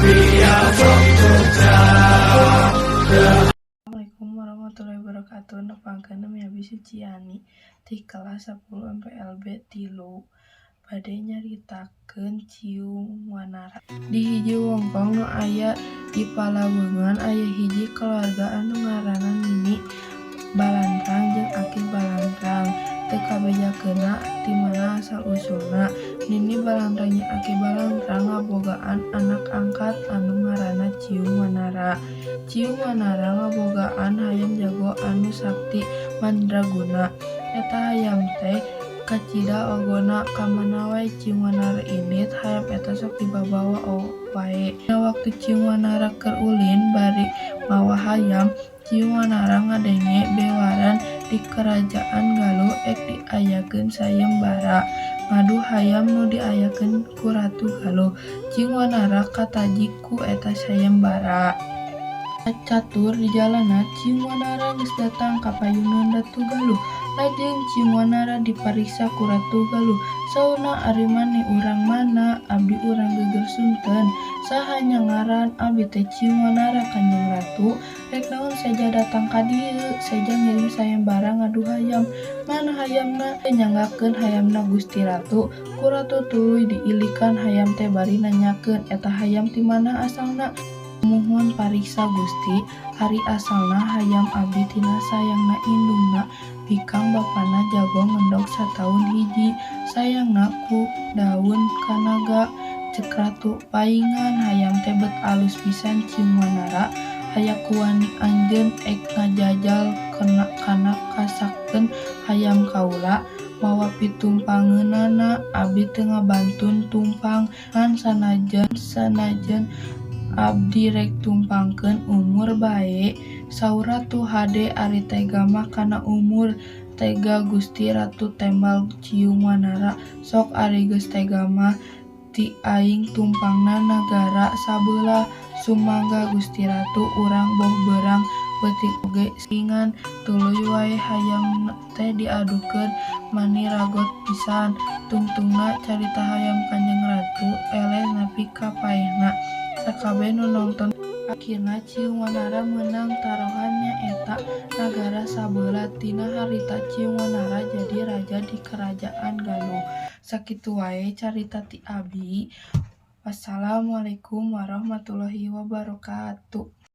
Assalamualaikum warahmatullahi wabarakatuh. Nepangkeun, nami abi Suciani ti kelas 10 MPLB 3, bade nyaritakeun Ciung Wanara. Di hiji wewengkon nu aya di Palaweungan aya hiji kulawarga anu ngaranna Nini Balandrang jeung Aki Balandrang. Teu kabejakeunna ti mana asal usulna. Nini Balandrang jeung Aki Balandrang ngabogaan anak angkat anu ngaranna Ciung Wanara. Ciung Wanara ngabogaan hayam jago anu sakti mandraguna. Eta hayam teh kacida ogona, ka mana wae Ciung Wanara indit, hayam eta sok dibabawa wae. Dina waktu Ciung Wanara keur ulin bari mawa hayam, Ciung Wanara ngadenge bewaran di Karajaan Galuh ek diayakeun sayembara ngadu hayam nu diayakeun ku Ratu Galuh. Ciung Wanara katajig ku eta sayembara. Catur dijalanna, Ciung Wanara geus datang ka payuneun Ratu Galuh. Lajeng Ciung Wanara dipariksa ku Ratu Galuh. Saurna, "Ari maneh urang mana?" "Abdi urang Geger Sunten." "Saha nya ngaran?" "Abdi teh Ciung Wanara, Kanjeng Ratu." "Rek naon seja datang ka dieu?" "Seja ngiring sayembara ngadu hayam." "Mana hayamna?" "Nyanggakeun hayamna, Gusti Ratu." Ku ratu tuluy diilikan hayam teh bari nanyakeun eta hayam ti mana asalna. "Muhun pariksa, Gusti, ari asalna hayam abdi tina sayangna indungna bikang, bapana jago ngendog sataun hiji, sayangna ku daun ka naga," cek ratu. "Paingan hayam teh bet alus pisan, Ciung Wanara. Aya ku wani anjeun ek ngajajal kana kasakten hayam kaula? Mawa pitumpangeunana abdi teu ngabantun tumpang, ngan sanajan abdi rek tumpangkeun umur bae," saur ratu. "Hade ari tega mah kana umur." "Tega, Gusti Ratu," tembal Ciung Wanara. "Sok ari geus tega mah ti aing tumpangna nagara sabeulah." "Sumangga, Gusti Ratu, urang boh beurang peuting oge saingan." Tuluy wae hayam teh diadukeun, mani ragot pisan. Tungtungna carita hayam Kanjeng Ratu eleh nepi ka paehna. Sakabeh nu nongton. Akhirna Ciung Wanara meunang tarohan, nyaeta nagara sabeulah. Tina harita Ciung Wanara jadi raja di Karajaan Galuh. Sakitu wae carita ti abi. Wassalamualaikum warahmatullahi wabarakatuh.